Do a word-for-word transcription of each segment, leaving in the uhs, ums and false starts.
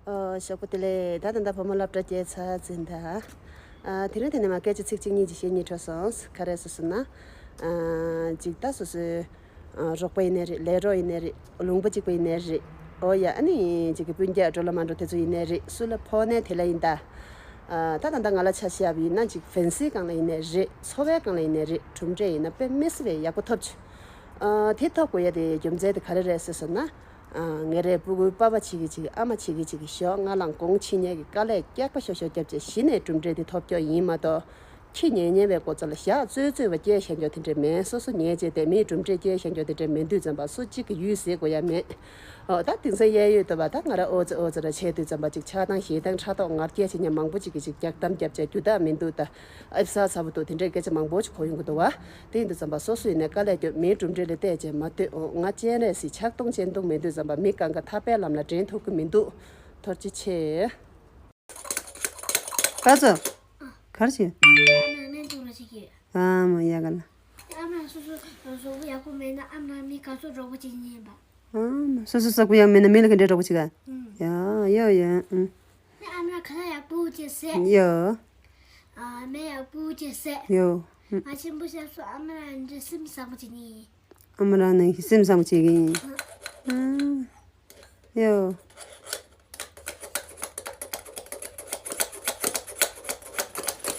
ཨོ། ཞོགས་པ་བདེ་ལེགས། ད་ད་ལྟ་བུ་མོ་སློབ་གྲྭ་སྐྱེལ་ཚར་ཟིན་ད། ཨ། དེ་རིང་དེ་ནས་མ་སྐད་ཆ་ཚིག་གཅིག་གཉིས་ཅིག་བཤད་སྙིང་བྲོ་སོང་། ག་རེ་ཟེར་སོང་ན། ཨ། ཅིག་ད་སོ་སོའི་ཨ། རོགས་པ་ཡིན་ནའི་རེད། ལས་རོགས་ཡིན་ནའི་རེད། ལུང་པ་གཅིག་པ་ཡིན་ནའི་རེད། ཨོ་ཡ། ཨ་ནི་ཅིག་གི་སྤུན་ཀྱག་འགྲོ་ལ་མ་འགྲོ་དེ་ཚོ་ཡིན་ནའི་རེད། སུ་ལ་ཕོག་ནའི་དེ་ལ་ཡིན་ད། ཨ། ད་ད་ལྟ་ང་ལ་ཆ་བཞག་པ་ཡིན་ན་ཅིག་ཕན་སིའི་སྒང་ལ་ཡིན་ནའི་རེད། འཚོ་བའི་སྒང་ལ་ཡིན་ནའི་རེད། གྲུབ་འབྲས་ཡིན་ན་དཔེ་མི་སྲིད་པའི་ཡག་པོ་ཐོབ་བྱུང་། ཨ། དེ་ཐོབ་དགོས་ཡ་དེ་རྒྱུ་མཚན་དེ་ག་རེ་རེད་ཟེར་སོང་ན། ཨ། ངེད་རའི་སྤུ་གུའི་པ་ཕ་བྱེད་ཀྱི་བྱེད་ཀྱི། ཨ་མ་བྱེད་ཀྱི་བྱེད་ཀྱི་ཞོག་ང་ལ་དགོངས་ཕྱི་ཉལ་གྱི་དཀའ་ལས་སྐྱག་པ་ཤོག་ཤོག་བརྒྱབ་བྱས་གཞི་ནས་གྲུབ་འབྲས་དེ་ཐོབ་ཀྱོག་ཡིན་མ་གཏོགས། ཁྱི་ཉལ་ཉལ་བའི་སྒོ་རྩ་ལ་བཞག་རྩོད་རྩོད་པ་སྐྱེལ་བཞག་ཀྱོག་དེ་འདྲས་མེད། སོ་སོ་ཉལ་བྱས་བསྡད་མིའི་གྲུབ་འབྲས་སྐྱེལ་བཞག་ཀྱོག་དེ་འདྲས་མེད་དུས་ཙམ་པ་སུ་གཅིག་གི་ཡུལ་ཟེར་དགོས་ཡ་མེད། ཨོ། ད་དེང་སང་གཡས་གཡོན་དུ་བ་ད་ང་ར་ཨོ་ཙི་ཨོ་ཙི་ར་བྱས་དུས་ཙམ་པ་ཅིག་ཆགས་སྡང་ཞེ་སྡང་ཕྲག་དོག་ང་རྒྱལ་བྱེད་མཁན་མང་པོ་ཅིག་གིས་ཅིག་རྒྱག་གཏམ་བརྒྱབ་བྱས་རྒྱུ་དག་མི་འདུག་ད། ཨེབ་ས་ཚ་པོ་འདུག་དེ་འདྲའི་སྐད་ཆ་མང་པོ་ཞིག་གོ་ཡོང་གི་འདུག་བ། དེ་ཡིན་དུས་ཙམ་པ་སོ་སོ་ཡིན་ནའི་དཀའ་ལས་སྐྱོབ། མིའི་གྲུབ་འབྲས་ལ་བལྟས་བྱས་མ་སྡོད། འོ། ང་སྤྱན་རས་གཟིགས་ཕྱག་སྟོང་སྤྱན་སྟོང་མེད་དུས་ཙམ་པ་མི་གང་ག་ཐར་པའི་ལམ་ལ་འདྲེན་ཐུབ་ཀྱི་མི་འདུག་ཐུགས་རྗེ་ཆེ། ག་ཚོད། གར་ཆེ། ཨ་མ་སྨན་བཙོང་རོགས་བྱེད་ཀྱི། ཨ་མ་ཡ་ག་ལ། ཨ་མ་སོ་སོ་གཟུགས་པོ་ཡག་པོ་མེད་ན་ཨ་མ་མི་ག་ཚོད་རོགས་པ་བྱེད་ཉན་པ། ཨ་མ་སོ་སོ་གཟུགས་པོ་ཡག་མེད་ན་མི་ལ་ག་འདྲས་རོགས་པ་བྱེད་ག། ཨུམ། ཡ་ཡ་ཡ། ཨུམ། ཨ་མ་ཁ་ལག་ཡག་པོ་བྱེད་ཟེར། ཡ། ཨ་མ་ཡག་པོ་བྱེད་ཟེར། ཡ། ཨུམ། ང་ཆེན་པོ་ཤ་སོ་ཨ་མ་རང་འདྲ་སེམས་བཟང་པོ་བྱེད་ནི། ཨ་མ་རང་ནི་སེམས་བཟང་པོ་བྱེད་ཀྱི་ཡིན། ཨུམ། ཨུམ། ཡ།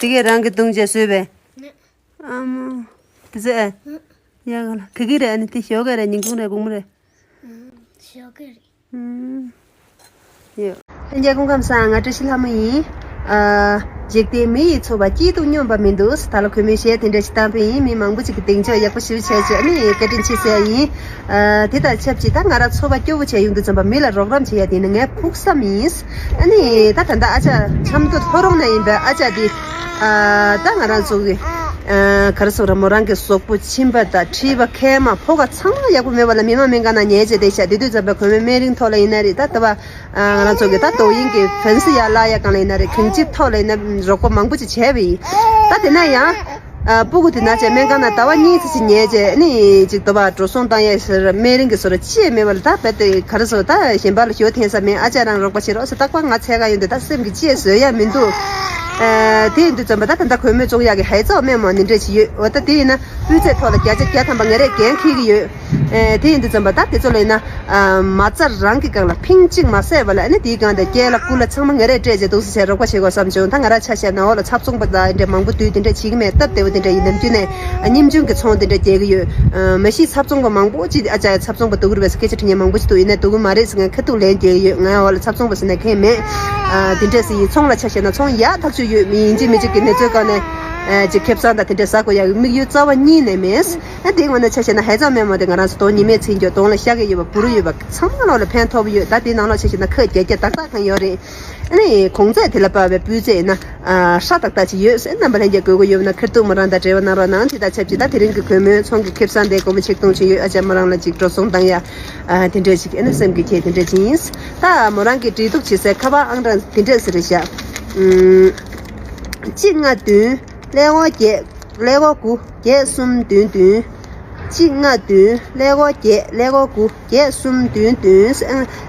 དེ་གས་རང་གི་བཏུང་བྱས་བཟོས་པས། ཨ་མ། དེ་ཚོ་ཨེ། ཡ་ག་ལ་ག་གི་རེད། ཨ་ནི་དེ་ཞོགས་ཀས་རེད། ཉིན་གུང་རེད། དགོང་མོ་རེད། ཞོགས་ཀས་རེད། ཡོད། ལྷན་རྒྱས་སྐུ་ཁམས་བཟང་། ང་བཀྲ་ཤིས་ལྷ་མོ་ཡིན། ཨ། འཇིག་རྟེན་མི་ཡི་འཚོ་བ་སྐྱིད་སྡུག་སྙོམས་པ་མི་འདུག་ད་ལ་གུས་མོས་གཞས་དེ་འདྲ་ཞིག་བཏང་པ་ཡིན། མི་མང་པོ་ཅིག་གིས་གདེང་འཇོག་ཡག་པོ་ཞེ་པོ་བྱས་བྱས། ཨ་ནི་བཀའ་དྲིན་ཆེ་ཟེར་ཡ་ཡིན། ཨ། དེ་དང་ཆབས་ཅིག་ད་ང་རང་འཚོ་བ་སྐྱོ་བོ་བྱས་ཡོང་དུས་ཙམ་པ་མི་ལ་རོགས་རམ་བྱེད་ཡ་དེ་ནི་ངའི་ཕུགས་བསམ་ཡིན། ཨ་ནི་ད་ད་ལྟ་ཨ་ཅག་ཆབ་མདོ་ལྷོ་རོང་ནས་ཡིན་པའི་ཨ་ཅག་དེ། ཨ། ད་ང་རང་ཚོ་གི། ཨ། ག་རེ་ཟེར་ར། མོ་རང་གི་གཟུགས་པོ་མཆིན་པ་དང་མཁྲིས་པ་མཁལ་མ་ཕོ་ཁ་ཚང་མ་ཡག་པོ་མེད་པ་ལ་མི་མང་སྨན་ཁང་ནང་ཉལ་བྱས་བསྡད་ཤག་དེ་དུས་ཙམ་པ་གུས་མོས་སྨན་རིན་ཐོག་ལ་ཡིན་ན་རེད། ད་ལྟ་བ། ཨ། ང་རང་ཚོ་གི་ད་དོ་དབྱིངས་ཀྱི་ཕན་སི་ཡར་བརླག་ཡ་སྒང་ལ་ཡིན་ན་རེད། གང་ཅིའི་ཐོག་ལ་ཡིན་ན་རོགས་པ་མང་པོ་ཅིག་བྱས་པ་ཡིན། ད་དེ་ན་ཡང་། ཨ། སྤུ་གུ་དེ་ན་བྱས་སྨན་ཁང་ནང་ཟླ་བ་གཉིས་ཙམ་ཞིག་ཉལ་བྱས། ཨ་ནི་ཅིག་དོ་བ་འགྲོ་སོང་བཏང་ཡ་ཟེར་སྨན་རིན་གྱི་བཟོ་འདྲ་ཅི་ཡང་མེད་པ་ལ། ད་རྦད་དེ་ག་རེ་ཟེར། ད་གཞན་པ་ལ་ཞུ་འཐེན་ས་མེད། ཨ་ཅག་རང་རོགས་པ་བྱེད་རོགས་ཟེར། རྟག་པར་ང་འཚོལ་ག་ཡོང་དུས་ད་སེམས་ཀྱི་ཅི་ཡང་བཟོད་ཡ་མི་འདུག་ཨ། དེ་ཡིན་དུས་ཙམ་པ་ད་ད་ལྟ་གུས་མོས་བཙོང་ཡག་གི་ཧའེ་ཙའོ་སྨན་མོ་འདི་འདྲས་ཅིག་ཡོད། འོ། ད་དེ་ཡིན་ན་སྤུས་ཚད་ཐོག་ལ་བརྒྱ་ཆ་བརྒྱ་ཐམ་པ་ང་རས་འགན་འཁྱེར་གྱི་ཡོད། ཨ། དེ་ཡིན་དུས་ཙམ་པ་ད་དེ་ཚོ་ལ་ཡིན་ན། ཨ། མ་རྩ་རང་གི་སྒང་ལ་ཕིང་གཅིག་མ་ཟད་པ་ལ། ཨ་ནི་དེའི་སྒང་དེ་སྐེ་ལ་སྐུ་ལ་ཚང་མ་ང་རས་སྤྲད་བྱས་འདུག་སེ་བྱས་རོགས་པ་བྱེད་དགོས་བསམ་བྱུང་། ད་ང་རང་ཆ་བཞག་ན་འོག་ལ་ཚབ་བཙོང་པ་དང་འདྲ་མང་པོ་འདུག་དེ་འདྲ་བྱེད་ཀྱི་མེད། སྟབས་བདེ་པོ་དེ་འདྲ་ཡིན། ནམ་རྒྱུན་ནས། ཨ། ཉིན་རྒྱུན་གྱི་ཚོང་དེ་འདྲ་རྒྱག་གི་ཡོད། ཨ། མ་གཞི་ཚབ་བཙོང་པ་མང་པོ་ཅིག་ཨ་ཅག་ཚབ་བཙོང་པ་འདུག་གི་རེད་པས་ཟེར་སྐད་ཆ་དྲི་མཁན་མང་པོ་ཅིག་འདུག་ཡིན་ནའི་འདུག་གི་མ་རེད་ཟེར། ངས་ཁ་ཐུག་ལན་རྒྱག་གི་ཡོད། ངའི་འོག་ལ་ཚབ་བཙོང་པ་ཟེར་ནས་གང་ཡང་མེད། ཨ། དེ་འདྲས་ཟེར་ཡིན། ཚོང་ལ་ཆ་བཞག་ན་ཚོང་ཡག་ཐག་ཆོད་ཡོད། མི་ཡིན་གཅིག་མིན་གཅིག་གི་ནུས་ཚོད་བཀག་ནས། ཨ། ཅིག་ཁེ་བཟང་དང་དེ་འདྲས་ཟ་དགོས་ཡག་གི་དམིགས་ཡུལ་རྩ་བ་ཉིད་ནས་མེད། ཨ། དེའི་ངོས་ནས་ཆ་བཞག་ན་ཧའེ་ཙའོ་སྨན་མོ་དེ་ང་རང་ཚོ་དོ་ཉི་མས་ཚིག་འགྱོ་གདོང་ལ་ཤ་གི་ཡོད་པ་བུ་རུ་ཡོད་པ་ཚང་མ་ལོག་ལ་ཕན་ཐོགས་ཡོད། ད་དེའི་ནང་ལོགས་ཆ་བཞག་ན་ཁ་རྒྱ་རྒྱ་ཏག་ཏག་གང་ཡོད་རེད། ཨ་ནི་གོང་ཚད་དེ་ལ་དཔག་པའི་སྤུས་ཚད་ཡིན་ན། ཨ། ཧྲ་ཏག་ཏག་ཅིག་ཡོད་ཟེར། རྣམ་པ་ལྷན་རྒྱས་དགོས་མཁོ་ཡོད་ན་ཁ་ཐུག་མོ་རང་དང་འབྲེལ་བ་གནང་རོགས་གནང་། དེ་དང་ཆབས་ཅིག་ད་དེ་རིང་གི་གུས་མོའི་ཚོང་གི་ཁེ་བཟང་དེ་སྒོར་མོ་ཆིག་སྟོང་ཅིག་ཡོད། ཨ་ཅག་མོ་རང་ལ་ཅིག་འགྲོ་སོང་བཏང་ཡ། ཨ། དེ་འདྲས་ཅིག་ཨ་ནི་སེམས་ཀྱི་ཁྱེད་དེ་འདྲས་ཅིག་ཡིན། ད་མོ་རང་གིས་འབྲེལ་གཏུག་བྱེད་སའི་ཁ་པར་ཨང་གྲངས་དེ་འདྲས་ཟེར་རེད་ཤག་ཨུམ། གཅིག་ལྔ་བདུན་ཀླད་ཀོར་བརྒྱད། ཀླད་ཀོར་དགུ་བརྒྱད་གསུམ་བདུན་བདུན། གཅིག་ལྔ་བདུན་ཀླད་ཀོར་བརྒྱད་ཀླད་ཀོར་དགུ་བརྒྱད་གསུམ་བདུན་བདུན།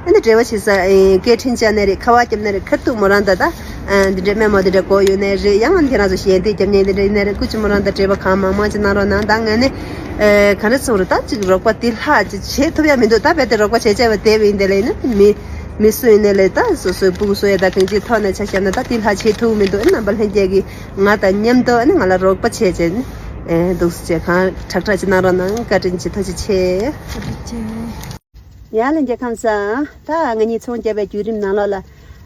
ཨ་ནི་འབྲེལ་བ་བྱེད་ས། ཨེ། སྐད་འཕྲིན་བཅར་ནའི་རེད། ཁ་པར་བརྒྱབ་ནའི་རེད། ཁ་ཐུག་མོ་རང་ད་ལྟ། ཨ། འདི་འདྲའི་སྨན་མོ་འདི་འདྲ་དགོས་ཡོད་ནའི་རེད། ཡང་ཁྱེད་རང་ཚོ་ཞལ་འདེབས་རྒྱབ་མཁན་འདི་འདྲ་ཡིན་ནའི་རེད། སྐུ་མཁྱེན་མོ་རང་དང་འབྲེལ་བ་གང་མང་མང་ཅིག་གནང་རོགས་གནང་། ད་ངས་ནི། ཨེ། ག་རེ་ཟེར་རེད། ད་ཅིག་རོགས་པ་འདི་ལྷག་ཅིག་བྱེད་ཐུབ་ཡ་མི་འདུག་ད་རྦད་དེ་རོགས་པ་བྱེད་བྱས་པ་བསྡད་པ་ཡིན། དེ་ལ་ཡིན་ན་མི་མི་སུ་ཡིན་ནའི་ལས། ད་སོ་སོའི་སྤུ་གུ་གསོ་ཡ་ད་གང་ཅིའི་ཐོག་ནས་ཆ་བཞག་ན་ད་འདི་ལྷག་བྱེད་ཐུབ་མི་འདུག་རྣམ་པ་ལྷན་རྒྱས་ཀྱིས་ང་དང་མཉམ་དུ་ཨ་ནི་ང་ལ་རོགས་པ་བྱས་བྱས་ནི། ཨེ། འདུག་སེ་བྱས་གང་དྲག་དྲག་ཅིག་གནང་རོགས་གནང་། བཀའ་དྲིན་ཆེ། ཐུགས་རྗེ་ཆེ། ཡ། ལྷན་རྒྱས་ཁམས་བཟང་། ད་ང་གཉིས་ཚོང་རྒྱག་པའི་བརྒྱུད་རིམ་ནང་ལོགས་ལ།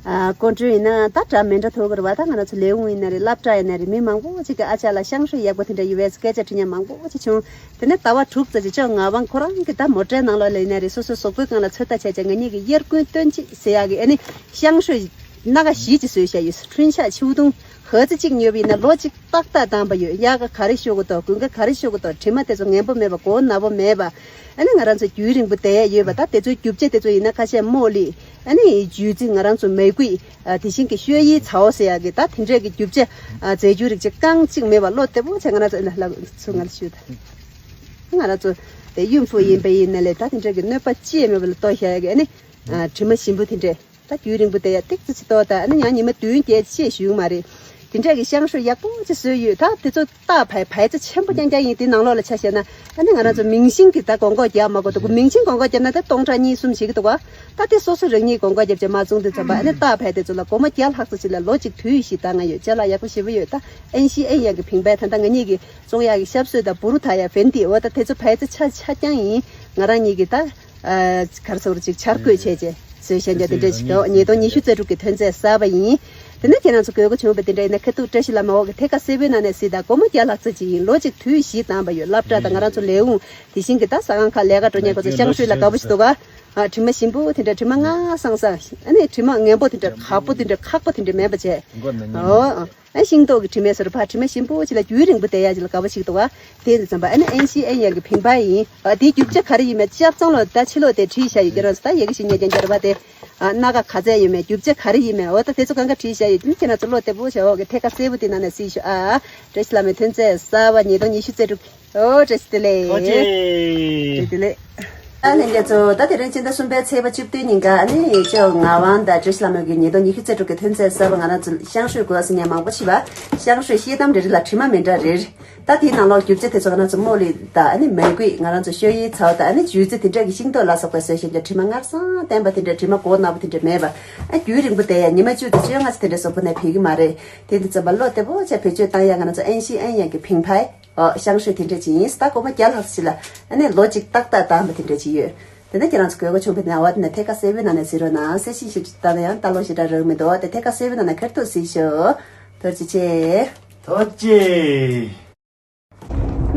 ཨ། སྐུ་མགྲོན་ཡིན་ན་ད་འདྲ་མི་འདྲ་ཐུག་གི་རེད་པ། ད་ང་རང་ཚོ་ལས་ཁུངས་ཡིན་ན་རེད། སློབ་གྲྭ་ཡིན་ན་རེད། མི་མང་པོ་ཅིག་གིས་ཨ་ཅག་ལ་ཤང་ཧྲོས་ཡག་པོ་དེ་འདྲ་ཡོད་པའི་སྐད་ཆ་དྲི་མཁན་མང་པོ་ཅིག་བྱུང་། དེ་ནས་ཟླ་བ་དྲུག་ཙམ་ཅིག་བཅོ་ལྔ་པ་ཁོ་རང་གིས་ད་མོ་ཊའི་ནང་ལོགས་ལ་ཡིན་ན་རེད། སོ་སོའི་གཟུགས་པོའི་སྒང་ལ་ཚོད་ལྟ་བྱས་བྱས་ང་གཉིས་ཀྱིས་གཡར་དགུན་སྟོན་ཅིག་ཟེར་ཡག་གི། ཨ་ནི་ཤང་ཧྲོས་སྣ་ཁ་བཞི་ཅིག་བཟོས་བཞག་ཡོད། འཕྲུལ་ཆས་ཆིའུ་ཐུང་ཧ་ཙི་གཅིག་ཉོས་པ་ཡིན་ན་ལོ་གཅིག་ཏག་ཏག་བཏང་བ་ཡོད། དབྱར་ཁ་ག་རེ་ཤོར་གི་འདུག་དགུན་ཁ་ག་རེ་ཤོར་གི་འདུག་དྲི་མ་དེ་ཚོ་ངན་པོ་མེད་པ། མགོ་ནག་པོ་མེད་པ། ཨ་ནི་ང་རང་ཚོ་རྒྱུན་རིང་པོ་བསྡད་ཡ་ཡོད་པ། ད་དེ་ཚོའི་རྒྱུ་ཆ་དེ་ཚོ་ཡིན་ན་ཁ་ཤས་རྨོ་ལི། ཨ་ནི་བརྗོད་རྩི། ང་རང་ཚོ་མ་བསྐུས། ཨ། དེ་བཞིན་གྱི་བཤོས་ཡིན་ཚའོ་ཟེར་ཡག་གི་ད་དེ་འདྲས་ཀྱི་རྒྱུ་ཆ། ཨ། རྫས་འགྱུར་རིགས་ཅིག་རྐང་གཅིག་མེད་པ། བློ་བདེ་པོ་བྱས་ང་རང་ཚོ་ཨ་ནི་ལགས་ཚོ་ང་ལ་ཞུ་ད། ང་རང་ཚོ་དེ་ཡུན་ཕུ་ཡིན་པ་ཡིན་ན་ལས་ད་དེ་འདྲས་ཀྱི་གནོད་པ་ཅི་ཡང་མེད་པ་ལ་ལྟོས་བཞག་ཡག་གི། ཨ་ནི། ཨ། དྲི་མ་ཞིམ་པོ་དེ་འདྲས། ད་རྒྱུན་རིང་པོ་བསྡད་ཡ་ཏིག་ཙི་ཅིག་ཏོག་ད་ཨ་ནི་ཡང་ཉི་མ་བདུན་བརྒྱད་ཅིག་ཞུགས་མ་རེད། དེ་འདྲ་གི་ཤང་ཤོས་ཡག་པོ་ཅིག་བཟོས་ཡོད། ད་དེ་ཚོ་རྟགས་བ་བ་ཚ་ཆེན་པོ་རྐྱང་རྐྱང་ཡིན། དེ་ནང་ལོགས་ལ་ཆ་བཞག་ན་ཨ་ནི་ང་རང་ཚོ་མིང་ཤིང་གི་ད་སྒོར་སྒོར་རྒྱག་མ་དགོས་འདུག་མིང་ཤིང་སྒོར་སྒོར་བརྒྱབ་ན་ད་སྟོང་ཕྲག་གཉིས་གསུམ་ཞིག་འདུག་ག་ད་དེ་སོ་སོ་རང་ཉིད་སྒོར་སྒོར་བརྒྱབ་བྱས་མ་བཙོང་དུས་ཙམ་པ་ཨ་ནི་རྟགས་བ་དེ་ཚོ་ལ་སྒོར་མོ་བརྒྱ་ལྷག་ཙམ་ཞིག་ལ་ལོ་གཅིག་དུས་ཡོད་ཞིག་བཏང་ང་ཡོད། ཅ་ལག་ཡག་པོ་ཞེ་པོ་ཡོད། ད་ཨན་ཤི་ཨན་ཡང་གི་ཕིང་པའི་ད་ལྟ་ང་གཉིས་ཀྱི་བཙོང་ཡག་གི་ཞབས་སོས་དང་བུ་རུ་ཐ་ཡ་ཕན་ཏི་འོ་ད་དེ་ཚོ་བ་ཚ་ཆ་ཆ་རྐྱང་ཡིན། ང་རང་གཉིས་ཀྱི་ད། ཨ་གར་སོར་ཅིག་འཆར་འགོད་བྱས་རྗེས་བཟོས་ཤན་རྒྱ་དེ་འདྲས་ཤིག་གི་ཉིས་སྟོང་ཉི་ཤུ་རྩ་དྲུག་གི་ཐོན་རྫས་གསར་པ་ཡིན། དེ་ནས་ཁྱེད་རང་ཚོ་དགོས་མཁོ་བྱུང་བ་དེ་འདྲ་ཡིན་ན་ཁ་ཐུག་བཀྲ་ཤིས་བླ་མ་འོག་གི་ཐད་ཀ་གསལ་པོའི་ནང་ནས་གཟིགས་དང་། སྒོར་མོ་བརྒྱ་ལྷག་ཙམ་ཅིག་ཡིན། ལོ་གཅིག་དུས་བཞི་བཏང་བ་ཡོད། སློབ་གྲྭ་དང་ང་རང་ཚོ་ལས་ཁུངས་དེ་བཞིན་གྱི་ད་ས་ཁང་ཁག་ལས་ཀ་འགྲོ་མཁན་ཁོ་ཚོ་ཤང་ཤུས་ལ་དགའ་པོ་ཞིག་འདུག་ག་ཨ་དྲི་མ་ཞིམ་པོ་དེ་འདྲ་དྲི་མ་ངར་སང་སང་ཨ་ནི་དྲི་མ་ངན་པོ་དེ་འདྲ་ཁག་པོ་དེ་འདྲ་ཁག་པོ་དེ་འདྲ་མེད་པ་བྱས། ཨོ། ཨ་ཤིང་ཏོག་གི་དྲི་མས་ཟེར་བ་དྲི་མ་ཞིམ་པོ་ཅིག་ལ་རྒྱུན་རིང་པོ་བསྡད་ཡ་ཅིག་ལ་དགའ་པོ་ཞིག་འདུག་བ། དེ་ཡིན་དུས་ཙམ་པ་ཨ་ནི་ཨན་ཤི་ཨན་ཡང་གི་ཕིང་པ་ཡིན། ཨ་དེའི་རྒྱུ་ཆ་ག་རེ་ཡིན་མེད་ཅབ་ཚང་ལོ་ད་ཕྱི་ལོགས་དེ་བྲིས་བཞག་ཡོད་ཀྱི་རང་ས་ད་ཡ་གི་ཤིང་ཉེ་རྐྱང་རྒྱ་ར་བ་དེ། ཨ་སྣ་ཁ་ག་ཚད་ཡོད་མེད་རྒྱུ་ཆ་ག་རེ་ཡིན་མེད་འོ་ད་དེ་ཚོ་གང་ག་བྲིས་བཞག་ཡོད། དེ་ཁྱེད་རང་ཚོ་བློ་བདེ་པོ་བྱ་འོག་གི་ཐད་ཀ་གསལ་པོ་དེ་ནང་ནས་གཟིགས་ཤོག་ཨ་བཀྲ་ཤིས་བླ་མའི་ཐོན་རྫས་གསར་པ་ཉིས་སྟོང་ཉི་ཤུ་རྩ་དྲུག་ཨོ་བཀྲ་ཤིས་བདེ་ལེགས། ཐུགས་རྗེ་ཆེ། བཀྲ་ཤིས་བདེ་ལེགས། ཨ་ལྷན་རྒྱས་ཚོ་ད་དེ་རིང་སྤྱི་ཟླ་གསུམ་པའི་ཚེས་པ་བཅུ་བདུན་ཉིན་ཀ་ཨ་ནི་ཅོ་ངག་དབང་དང་བཀྲ་ཤིས་ལྷ་མོ་གི་ཉིས་སྟོང་ཉི་ཤུ་རྩ་དྲུག་གི་ཐོན་རྫས་གསར་པ་ང་རང་ཚོ་ཤང་ཤོས་དགོས་ཟེར་མཁན་མང་པོ་ཞིག་བ། ཤང་ཤོས་ཤེལ་དམ་རེ་རེ་ལ་དྲི་མ་མི་འདྲ་རེ་རེ། ད་དེའི་ནང་ལོགས་རྒྱུ་ཆ་དེ་ཚོ་ང་རང་ཚོ་རྨོ་ལི་དང་ཨ་ནི་མལ་གོས་ང་རང་ཚོ་ཤོ་ཡི་ཚ་བ་དང་ཨ་ནི་ཇུས་ཙི་དེ་འདྲ་གི་ཤིང་ཏོག་ལ་སོགས་པ་བཟོས་བཞིན་གྱི་དྲི་མ་ངར་སང་བསྟན་པ་དེ་འདྲ་དྲི་མ་གོ་ནག་པོ་དེ་འདྲ་མེད་པ། ཨ་རྒྱུན་རིང་པོ་བསྡད་ཡ་ཉི་མ་བཅུ་དང་བཅོ་ལྔ་ཙམ་དེ་འདྲ་སོགས་པོ་ནས་ཕེབས་ཀྱི་མ་རེད། དེ་དུས་ཙམ་པ་བློ་བདེ་པོ་བྱས་བེད་སྤྱོད་བཏང་ཡ་ང་རང་ཚོ་ཨན་ཤི་ཨན་ཡང་གི་ཕིང་ཕའི། ཨོ་ཤང་ཤོས་དེ་འདྲ་ཅིག་ཡིན། ད་སྒོར་མོ་བརྒྱ་ལྷག་ཙམ་ཞིག་ལ་ཨ་ནི་ལོ་གཅིག་ཏག་ཏག་བཏང་བ་དེ་འདྲ་ཅིག་ཡོད། དེ་ནས་ཁྱེད་རང་ཚོ་དགོས་མཁོ་བྱུང་བའི་ནང་བ་དེ་ནས་ཐད་ཀ་གསལ་པོའི་ནང་ནས་གཟིགས་རོགས་གནང་། གསལ་ཤིང་ཞིག་ཅིག་བཏང་ན་ཡང་ལྟ་ཀློག་ཞེ་དྲག་རག་མི་འདུག་དེ་ཐད་ཀ་གསལ་པོའི་ནང་ནས་ཁེར་ཐུག་གཟིགས་ཤོག་ཐུགས་རྗེ་ཆེ། ཐུགས་རྗེ་ཆེ།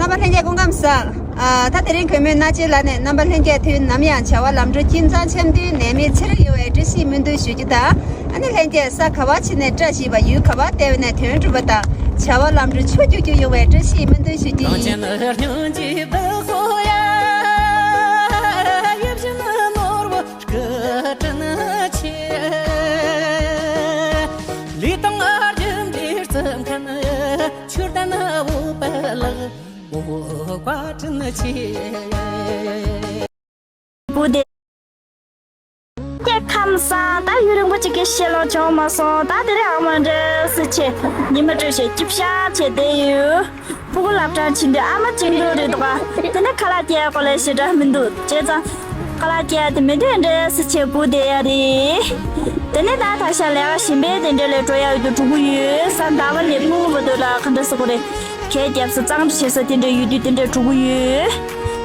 རྣམ་པ་ལྷན་རྒྱས་སྐུ་ཁམས་བཟང་། ཨ་ད་དེ་རིང་གུས་མོས་སྣ་ལྕེ་ལ་ནས་རྣམ་པ་ལྷན་རྒྱས་ཐུན་ནམ་ཡང་བྱ་བ་ལམ་འགྲོ་ཁྱིམ་ཚང་འཆམ་མཐུན་ནད་མེད་ཚེ་རིང་ཡོང་བའི་བཀྲ་ཤིས་སྨོན་འདུན་ཞུ་རྒྱུ་དང་། ཨ་ནི་ལྷན་རྒྱས་ས་ག་བ་ཕྱིན་ནས་བཀྲ་ཤིས་པ་ཡུལ་ག་བ་བསྡད་པ་ནས་དོན་འགྲུབ་པ་དང་བྱ་བ་ལམ་འགྲོ་ཕྱོགས་བསྒྱུར་རྒྱུ་ཡོང་བའི་བཀྲ་ཤིས་སྨོན་འདུན་ཞུ་རྒྱུ་ཡིན། བུ་དེ། ཁྱེད་ཁམས་བཟང་། ད་ཡུན་རིང་པོ་ཅིག་གི་ཕྱི་ལོགས་བྱུང་མ་སོང་། ད་དེ་རིང་ཨ་མ་འདྲེ་སི་ཆེ་ཉི་མ་སྤྲོད་བྱེད་སྐྱིད་ཤག་བྱེད་བསྡད་ཡོད། ཕྲུ་གུ་སློབ་གྲྭར་ཕྱིན་དུས་ཨ་མ་གཅིག་འགྲོ་རེད་འདུག་ག་དེ་ནས་ཁ་ལག་སྐྱེལ་དགོས་ལས་ཞེ་དྲག་མི་འདུག་བྱས་ཙང་ཁ་ལག་སྐྱེལ་དེ་མི་འདོད་འདྲེ་སི་ཆེ་བུ་བསྡད་ཡ་རེད། དེ་ནས་ད་ད་ཤ་ལས་ཀ་གཞན་པའི་དེ་འདྲ་ལས་འགྲོ་ཡ་ཡོད་དུས་ཕྲུ་གུ་ཡོད་ས་ཟླ་བ་ནས་ཕྲུ་གུ་མི་འདུག་ལ་ག་འདྲ་ཟེར་དགོས་རེད། གད་རྒྱབ་ས་གཙང་སྦྲ་བྱེད་ས་དེ་འདྲ་ཡོད་དུས་དེ་འདྲ་ཕྲུ་གུ་ཡོད།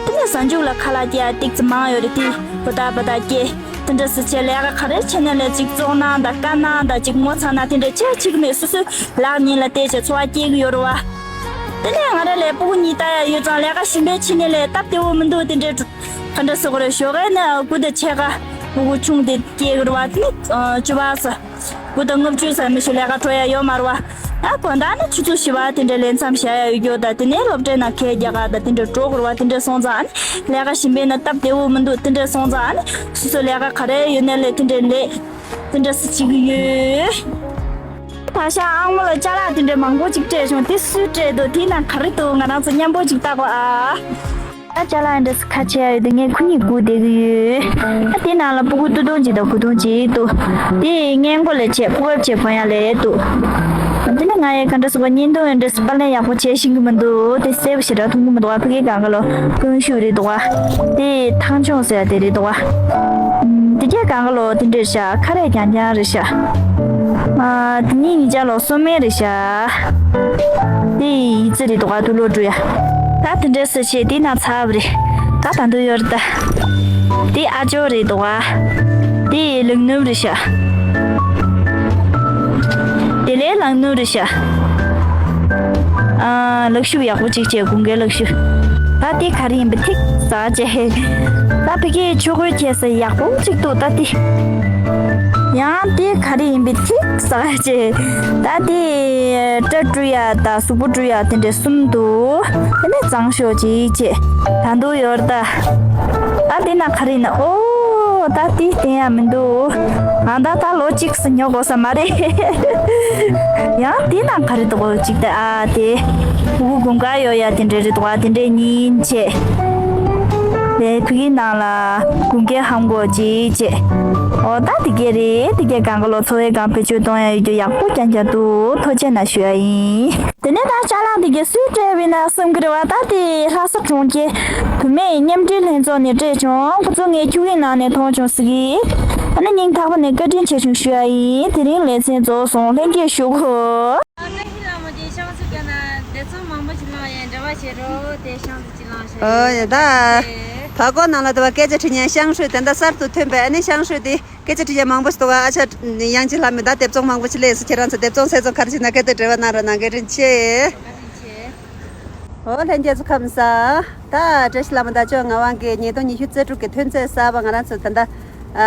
དེ་ནས་གཟའ་མཇུག་ལ་ཁ་ལག་སྐྱེལ་ཏིག་ཙི་མང་ཡོད་རེད་དེ། བུ་ད་བུ་ད་སྐྱེ། དེ་འདྲ་སི་ཆེ་ལས་ཀ་ག་རེ་བྱེད་ན་ལས་ཅིག་བཙོག་ན་ད་དཀའ་ན་ད་ཅིག་ངོ་ཚ་ན་དེ་འདྲ་བྱེད་ཅིག་མེད་སོ་སོའི་ལག་གཉིས་ལ་བལྟས་བྱས་འཚོ་བ་སྐྱེལ་གི་ཡོད་རེད་བ། དེ་ནས་ང་རང་ལས་ཕྲུ་གུ་གཉིས་ལྟ་ཡ་ཡོད་ཙང་ལས་ཀ་གཞན་པའི་ཕྱི་ནས་ལས་སྟབས་བདེ་བོ་མི་འདུག་དེ་འདྲ་ག་འདྲ་ཟེར་དགོས་རེད་ཞོགས་ཀས་ནས་དགུ་དང་ཕྱེད་ཀ་ཕྲུ་གུ་ཆུང་དེ་སྐྱེལ་གི་རེད་བ་དེ་ནས་བཅུ་པ་ས། དགུ་དང་ལྔ་བཅུ་ཙམ་མི་ཞིག་ལས་ཀ་འགྲོ་ཡ་ཡོད་མ་རེད་བ། ཨ་དགོང་དག་ནི་ཆུ་ཚོད་བཞི་པ་དེ་འདྲའི་ལས་མཚམས་བཞག་ཡ་ཡོད་རྒྱུ་དང་དེ་ནས་སློབ་གྲྭའི་ནང་གད་རྒྱག་ག་དང་དེ་འདྲ་འགྲོ་དགོས་རེད་བ། དེ་འདྲ་སོང་ཙང་ཨ་ནི་ལས་ཀ་གཞན་པའི་ནང་སྟབས་བདེ་བོ་མི་འདུག་དེ་འདྲ་སོང་ཙང་ཨ་ནི་སོ་སོ་ལས་ཀ་ག་རེ་ཡོད་ནའི་ལས་དེ་འདྲའི་ལས་དེ་འདྲ་སེ་བྱེད་ཀྱི་ཡོད། ད་ཤ་ཨང་མོ་ལ་ཅ་ལག་དེ་འདྲའི་མང་པོ་ཅིག་སྤྲད་བྱུང་། དེ་སུས་སྤྲད་འདུག་དེའི་ནང་ག་རེ་འདུག་ང་རང་ཚོ་མཉམ་པོ་ཅིག་ལྟ་དགོས་ཨ། ཨ་ཅ་ལག་འདྲ་སི་ཁ་ཆེ་ཡ་ཡོད་དེ་ངས་ཁོ་གཉིས་སྒུག་བསྡད་ཀྱི་ཡོད། ཨ་དེ་ནང་ལ་སྤུ་གུ་སྟོད་ཐུང་གཅིག་དང་སྐུ་ཐུང་གཅིག་འདུག་དེ་སྔས་མགོ་ལ་བྱས་ཕུ་གབ་བྱས་གོན་ཡ་ལས་འདུག་དེ་ནས་ང་ཡི་ག་འདྲ་སི་པ་བརྙན་ཐུང་ཡོད་འདྲ་སི་པར་ལེན་ཡག་པོ་བྱས་ཤེས་ཀྱི་མི་འདུག་དེ་གསལ་པོ་ཞེ་དྲག་མཐོང་གི་མི་འདུག་ཨ་ཕ་གིའི་སྒང་ག་ལོ་ཀུན་ཤུགས་རེད་འདུག་ཨ། དེ་ཐང་ཆུང་ཟེར་ཡ་དེ་རེད་འདུག་ཨ། དེ་གའི་སྒང་ག་ལོ་དེ་འདྲ་ཤག་ཁ་རས་རྐྱང་རྐྱང་རེད་ཤག་ཨ་དེ་གཉིས་གཉིས་ཆ་ལོ་སོ་མེ་རེད་ཤག་དེ་ཡི་ཙི་རེད་འདུག་ག་དུ་ལོ་འགྲོ་ཡ། ད་དེ་འདྲ་སེ་བྱས་དེ་ན་ཚ་བ་རེད། ད་ད་འདུ་ཡོད་རེད་ད། དེ་ཨ་ཅོ་རེད་འདུག་ག་དེ་ལག་ནུབ་རེད་ཤག་དེ་ལས་ལག་ནུབ་རེད་ཤག་ཨ་ལག་ཤུབས་ཡག་པོ་གཅིག་བྱས་དགུན་ཁའི་ལག་ཤུབས། ད་དེ་ག་རེ་ཡིན་པ་ཐིག་ཟ་བྱས། ད་ཕ་གིའི་ཆོ་གོས་ཁྱེར་ས་ཡག་པོ་གཅིག་འདུག་ད་དེ། ཡང་དེ་ག་རེ་ཡིན་པའི་ཐིག་ཟ་བྱས། ད་དེ་སྐྲ་བཀྲུ་ཡ་ད་གཟུགས་པོ་བཀྲུ་ཡ་དེ་འདྲ་གསུམ་འདུག་དེ་ནས་གཙང་ཤོག་ཅིག་བྱས། ད་འདུག་ཡོད་ད། ད་དེ་ན་ག་རེ་ཡིན་ན་ཨོ་ད་དེ་བསྟན་ཡ་མི་འདུག་ཨ་ད་ད་ལོ་གཅིག་སུ་ཉོ་དགོས་ས་མ་རེད། ཡང་དེ་ན་ག་རེ་འདུག་གཅིག་ད་ཨ་དེ། ཕྲུ་གུ་དགུན་ཁ་ཡོད་ཡ་དེ་འདྲ་རེད་འདུག་ཨ་དེ་འདྲ་ཡིན་བྱས། དེ་ཕ་གིའི་ནང་ལ་དགུན་ཁའི་ཧམ་གོ་ཅིག་བྱས། ཨོ་ད་དེ་གས་རེད། དེ་གས་གང་ག་ལོ་འཚོ་བའི་སྒང་བེད་སྤྱོད་གཏོང་ཡ་ཡོད་རྒྱུ་ཡག་པོ་རྐྱང་རྐྱང་འདུག་ཐུགས་རྗེ་གནང་ཞུ་ཡ་ཡིན། དེ་ནས་ད་ཅ་ལག་དེ་གས་སུས་སྤྲད་པ་ཡིན་ན་བསམ་གི་རེད་བ། ད་དེ་ལྷ་ས་གྲོང་ཁྱེར་བུད་མེད་མཉམ་འབྲེལ་ལྷན་ཚོགས་ནས་སྤྲད་བྱུང་། ཁོ་ཚོ་ངའི་ཁྱུག་གི་ནང་ནས་མཐོང་བྱུང་ཟེར་གི། ཨ་ནི་སྙིང་ཐག་པ་ནས་བཀའ་དྲིན་ཆེ་ཞུ་ཞུ་ཡ་ཡིན། དེ་རིང་ལེ་ཚན་རྫོགས་སོང་། ལྷན་རྒྱས་ཞུ་གོ། ཨ་བཀྲ་ཤིས་ལྷ་མོ་དེ་ཤང་སུ་ཀ་ན་དེབ་ཚང་མང་པོ་ཞིག་བླངས་ཡས་འབྲེལ་བ་བྱེད་རོགས། དེ་ཤང་སུ་ཅི་བླངས་ཤག་ཨོ་ཡ་ད། ཨེ། བར་སྐོར་ནང་ལ་དུ་བ་སྐད་ཆ་དྲི་མཁན་ཤང་ཧྲུའེ་དེ་འདྲ་གསར་དུ་ཐོན་པའི་ཨ་ནི་ཤང་ཧྲུའེ་དེ་སྐད་ཆ་དྲི་མཁན་མང་པོ་ཞིག་འདུག་ཨ་ཅག་དབྱངས་ཅན་ལྷ་མོས་ད་དེབ་ཚང་མང་པོ་ཞིག་ལས་སུ་ཁྱེད་རང་ཚོ་དེབ་ཚང་ཚད་ཚང་ག་རེ་བྱེད་ན་སྐད་དེ་འབྲེལ་བ་གནང་རོགས་གནང་། བཀའ་དྲིན་ཆེ། ཨོ་ལྷན་རྒྱས་ཚོ་ཁམས་བཟང་། ད་བཀྲ་ཤིས་ལྷ་མོ་ད་ཅོག་ངག་དབང་གི་ཉིས་སྟོང་ཉི་ཤུ་རྩ་དྲུག་གི་ཐོན་རྫས་གསར་པ་ང་རང་ཚོ་ད་ལྟ་ཨ་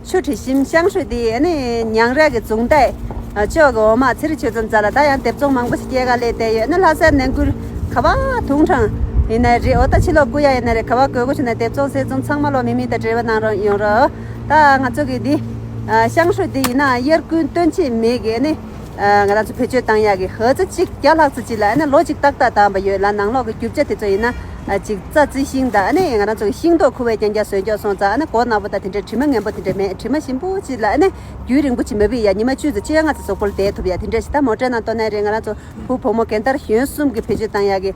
ཆུ་དྲི་ཞིམ་ཤང་ཧྲུའེ་དེ་ཨ་ནི་ཉང་རལ་གྱི་རྫོང་བདག་ཨ་ཅོག་གི་འོག་མ་ཚེ་རིང་ཆོས་འཛོམས་རྩ་ལ་ད་ཡང་དེབ་ཚང་མང་པོ་ཞིག་སྐྱེལ་ག་སླེབས་བསྡད་ཡོད། ཨ་ནི་ལྷ་སའི་ནང་ཁུལ་ག་བ་དུང་ཁྲང་ཡིན་ན་རེད། ཨོ་ད་ཕྱི་ལོགས་སྐུ་ཡ་ཡིན་ན་རེད། ག་བ་དགོས་མཁོ་བྱུང་ན་དེབ་ཚང་ཚད་ཚང་ཚང་མ་ལོ་མི་མི་དང་འབྲེལ་བ་གནང་རོགས་ཡོང་རོགས། ད་ང་ཚོ་གི་འདི་ཨ་ཤང་ཧྲུའེ་འདི་ཡིན་ན་དབྱར་དགུན་སྟོན་དཔྱིད་མེད་གི་ཨ་ནི། ང་རང་ཚོ་བེད་སྤྱོད་བཏང་ཡག་གི་ཧ་ཙི་གཅིག་བརྒྱ་ལྷག་ཙམ་ཅིག་ལ་ཨ་ནི་ལོ་གཅིག་ཏག་ཏག་བཏང་བ་ཡོད་ལ། ནང་ལོགས་ཀྱི་རྒྱུ་ཆ་དེ་ཚོ་ཡིན་ན་ཅིག་རྩྭ་རྩི་ཤིང་དང་ཨ་ནི་ང་རང་ཚོ་གི་ཤིང་ཏོག་ཁུ་བས་རྐྱང་རྐྱང་བཟོས་འཇོག་སོང་ཙང་ཨ་ནི་སྒོ་ནག་པོ་དང་དེ་འདྲའི་དྲི་མ་ངན་པོ་དེ་འདྲ་མེད། དྲི་མ་ཞིམ་པོ་ཅིག་ལ་ཨ་ནི་རྒྱུན་རིང་པོ་ཅིག་མ་བུད་ཡ། ཉི་མ་བཅུ་ཙམ་བཅོ་ལྔ་ཙམ་གཟུགས་པོ་ལ་བསྡད་ཐུབ་ཡ་དེ་འདྲ་ཞིག་ད་མོ་ཊའི་ནང་གཏོར་ནའི་རེད། ང་རང་ཚོ་བུ་བུ་མོ་རྒན་དར་གཞོན་གསུམ་གྱི་བེད་སྤྱོད་བཏང་ཡག་གི་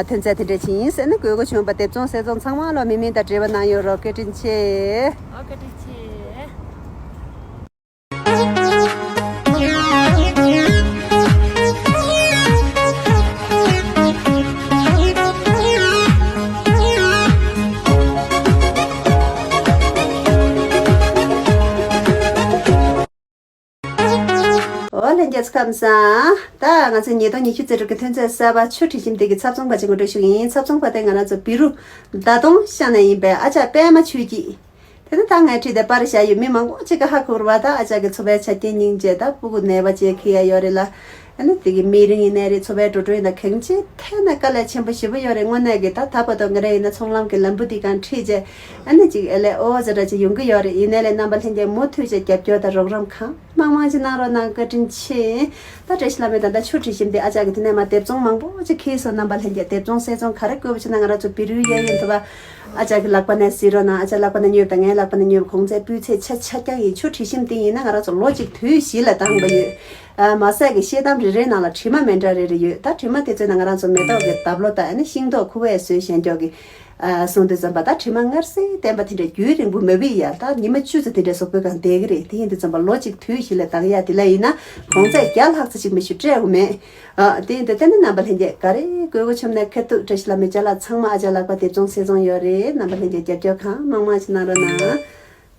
ཐོན་རྫས་དེ་འདྲ་ཅིག་ཡིན་ཟེར་ནས་དགོས་མཁོ་བྱུང་བ། དེབ་ཚང་ཚད་ཚང་ཚང་མ་ལོ་མི་མི་དང་འབྲེལ་བ་གནང་ཡོད་རོགས། བཀའ་དྲིན་ཆེ། ཨོ་བཀའ་དྲིན་ཆེ། ཨོ་ལྷན་རྒྱས་ཚོ་ཁམས་བཟང་། ད་ང་ཚོའི་ཉིས་སྟོང་ཉི་ཤུ་རྩ་དྲུག་གི་ཐོན་རྫས་གསར་པ་ཆུ་དྲི་ཞིམ་དེ་གི་ཚབ་ཚོང་པ་ཅིག་ངོ་སྤྲོད་ཞུ་གི་ཡིན། ཚབ་ཚོང་པ་དེ་ང་རང་ཚོ་བི་རུ་ཟླ་སྟོང་ཤང་ནས་ཡིན་པའི་ཨ་ཅག་པད་མ་ཆོས་སྐྱིད། དེ་ནི་ད་ངའི་འཁྲིས་དེ་པར་བཞག་ཡོད། མི་མང་པོ་ཅིག་གིས་ཧ་གོ་རེད་བ། ད་ཨ་ཅག་གི་འཚོ་བའི་ཆ་རྐྱེན་སྙིང་རྗེ། ད་སྤུ་གུ་ནད་པ་ཅིག་ཁྱེར་ཡ་ཡོད་རེད་ལ། ཨ་ནི་དེ་གི་མི་རིང་ཡིན་ནའི་རེད། འཚོ་བའི་འགྲོ་གྲོན་དང་གང་ཅིའི་ཐད་ནས་དཀའ་ལས་ཆེན་པོ་ཞེ་པོ་ཡོད་རེད། དངོས་གནས་ཀྱི་ད་ད་བར་དུ་ང་རང་ཡིན་ན་ཚོང་ལམ་གྱི་ལམ་བུ་འདི་སྒང་ཁྲིད་བྱས་ཨ་ནི་ཅིག་ཨེ་ལས་ཨོ་ཟེར་འདྲ་ཅིག་ཡོང་གི་ཡོད་རེད། ཡིན་ནའི་ལས་རྣམ་པ་ལྷན་རྒྱས་མུ་མཐུད་བྱས་རྒྱབ་སྐྱོར་དང་རོགས་རམ་གང་མང་མང་ཅིག་གནང་རོགས་གནང་། བཀའ་དྲིན་ཆེ། ད་བཀྲ་ཤིས་བླ་མས་ད་ལྟ་ཆུ་དྲི་ཞིམ་དེ་ཨ་ཅག་གི་དེ་ནས་མར་དེབ་ཚོང་མང་པོ་ཅིག་ཁྱེར་སོང་། རྣམ་པ་ལྷན་རྒྱས་དེབ་ཚོང་ཚད་ཚོང་ག་རེ་དགོས་པ་བྱུང་ན་ང་རང་ཚོ་བི་རུའི་གཡས་གཡོན་དུ་བ་ཨ་ཅག་གི་ལག་པ་ནས་གཟིགས་རོགས་གནང་། ཨ་ཅག་ལག་པ་ནས་ཉོས་དང་ངའི་ལག་པ་ནས་ཉོས་གོང་ཚད་སྤུས་ཚད་ཆ་ཆ་རྐྱང་ཡིན། ཆུ་དྲི་ཞིམ་དེ་ཡིན་ན་ང་རང་ཚོ་ལོ་གཅིག་དུས་བཞི་ལ་བཏང་བ་ཡོད། ཨ་མ་ཟད་ཀྱི་ཤེལ་དམ་རེ་རེའི་ནང་ལ་དྲི་མ་མེད་འདྲ་རེ་རེ་ཡོད། ད་དྲི་མ་དེ་ཚོའི་ནང་ང་རང་ཚོ་མེ་ཏོག་གི་འདབ་ལོ་དང་ཨ་ནི་ཤིང་ཏོག་ཁུ་བས་བཟོས་བཞག་འཇོག་གི་ཨ་སོང་དུས་ཙམ་པ་ད་དྲི་མ་སྔར་སྲོལ་ལྡན་པ་དེ་འདྲ་རྒྱུན་རིང་པོ་མ་བུད་ཡ། ད་ཉི་མ་བཅུ་ཙམ་དེ་འདྲ་གཟུགས་པོའི་སྒང་བསྡད་ཀྱི་རེད། དེ་ཡིན་དུས་ཙམ་པ་ལོ་གཅིག་དུས་བཞི་ལ་བཏང་ཡ་དེ་ལ་ཡིན་ན་གོང་ཚད་བརྒྱ་ལྷག་ཙམ་ཅིག་མི་ཞིག་སྤྲད་དགོས་མེད། ཨ་དེ་ཡིན་དུས་ད་ནི་རྣམ་པ་ལྷན་རྒྱས་ག་རེ་དགོས་མཁོ་བྱུང་ན་ཁ་ཐུག་བཀྲ་ཤིས་བླ་མའི་ཅ་ལག་ཚང་མ་ཨ་ཅག་ལག་པ་དེབ་ཚོང་ཚད་ཚོང་ཡོད་རེད། རྣམ་པ་ལྷན་རྒྱས་རྒྱབ་སྐྱོར་གང་མང་མང་ཞིག་གནང་རོགས་གནང་།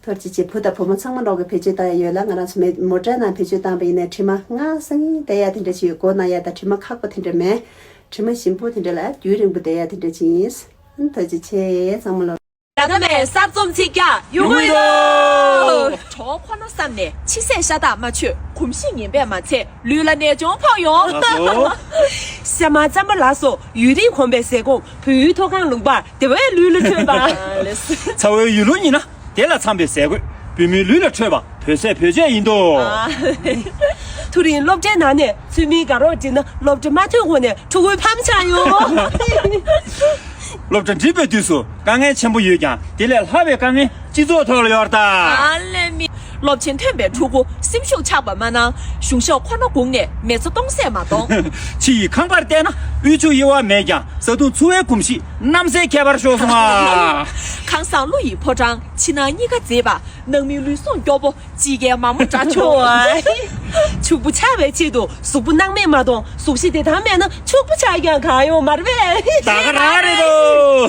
ཐུགས་རྗེ་ཆེ། བུ་དང་བུ་མོ་ཚང་མ་ལོག་གི་བེད་སྤྱོད་བཏང་ཡ་ཡོད་ལ། ང་རང་ཚོ་མེ་མོ་ཊའི་ནང་བེད་སྤྱོད་བཏང་པ་ཡིན་ནའི་དྲི་མ་སྔ་སང་ཉིན་བསྡད་ཡ་དེ་འདྲ་ཞིག་ཡོད། སྒོ་ན་ཡ་དང་དྲི་མ་ཁག་པོ་དེ་འདྲ་མེད། དྲི་མ་ཞིམ་པོ་དེ་འདྲ་ལ་རྒྱུན་རིང་པོ་བསྡད་ཡ་དེ་འདྲ་ཅིག་ཡིན། ཐུགས་རྗེ་ཆེ་ཚང་མ་ལོག་ད་ཐ་མའི་གསར་རྩོམ་ཚིག་རྒྱག་ཡོང་གི་ཡོད། གྲོགས་ཁོ་ན་བསམ་ནས་ཕྱི་གསལ་ཤ་སྟག་མ་ཆོད། གོམས་གཤིས་ངན་པས་མ་ཚད་ལུས་ལ་ནད་གཅོང་ཕོག་ཡོང་། ལགས་སོ། ཤ་མ་རྩམ་པ་ལ་སོགས་ཡུན་རིང་གོམས་པའི་ཟས་སྐོམ་བོད་ཡུལ་མཐོ་སྒང་ལུང་པར་དེ་བས་ལུས་ལ་འཕྲོད་པ། ཚ་བའི་ཡུལ་ལུང་ཡིན་ན་དེ་ལ་འཚམ་པའི་ཟས་གོས་བོད་མིའི་ལུས་ལ་འཕྲོད་པ་བོད་ཟས་བོད་ཆས་ཡིན་དོ། ཨ། ཐུ་རིན་སློབ་གྲྭའི་ནང་ནས་ཚུལ་མིན་དགའ་རོགས་བསྒྲིགས་ན་སློབ་གྲྭ་མ་ཐོན་གོང་ནས་ཕྲུ་གུའི་ཕམ་ཆགས་ཡོང་། སློབ་གྲྭ་འགྲིམས་པའི་དུས་སུ་དཀའ་ངལ་ཆེན་པོ་ཡོད་ཀྱང་དེ་ལས་ལྷག་པའི་དཀའ་ངལ་སྤྱི་ཚོགས་ཐོག་ལ་ཡོད་རེད་ད། ཨ་ལས་མི། སློབ་ཆེན་ཐོན་པའི་ཕྲུ་གུ་སེམས་ཤུགས་ཆག་པ་མ་གནང་། གཞུང་ཞབས་ཁོ་ན་དགུང་ནས་མི་ཚེ་སྟོང་ཟད་མ་གཏོང་། ཕྱི་ཡི་ཁང་པར་བལྟས་ན་དབུལ་ཕྱུག་དབྱེ་བ་མེད་ཀྱང་བཟའ་བཏུང་འཚོ་བའི་གོམས་གཤིས་རྣམ་གསལ་ཁྱད་པར་ཤོར་སོང་ཨ། ཁང་བཟང་ཀླུ་ཡི་ཕོ་བྲང་ཕྱི་ནང་གཉིས་ཀ་མཛེས་པ། ནང་མི་ལུས་ཟུངས་སྐྱོ་པོ་དཔྱིད་ཀའི་མ་མོ་འདྲ་ཆུང་བ། ཕྱུག་པོ་ཆགས་པའི་ཆེད་དུ་གཟུགས་པོ་སྣང་མེད་མ་གཏོང་། གཟུགས་གཞི་བདེ་ཐང་མེད་ན་ཕྱུག་པོ་ཆགས་ཀྱང་གང་ཡོང་མ་རེད་པས། ད་ག་རང་རེད་དོ།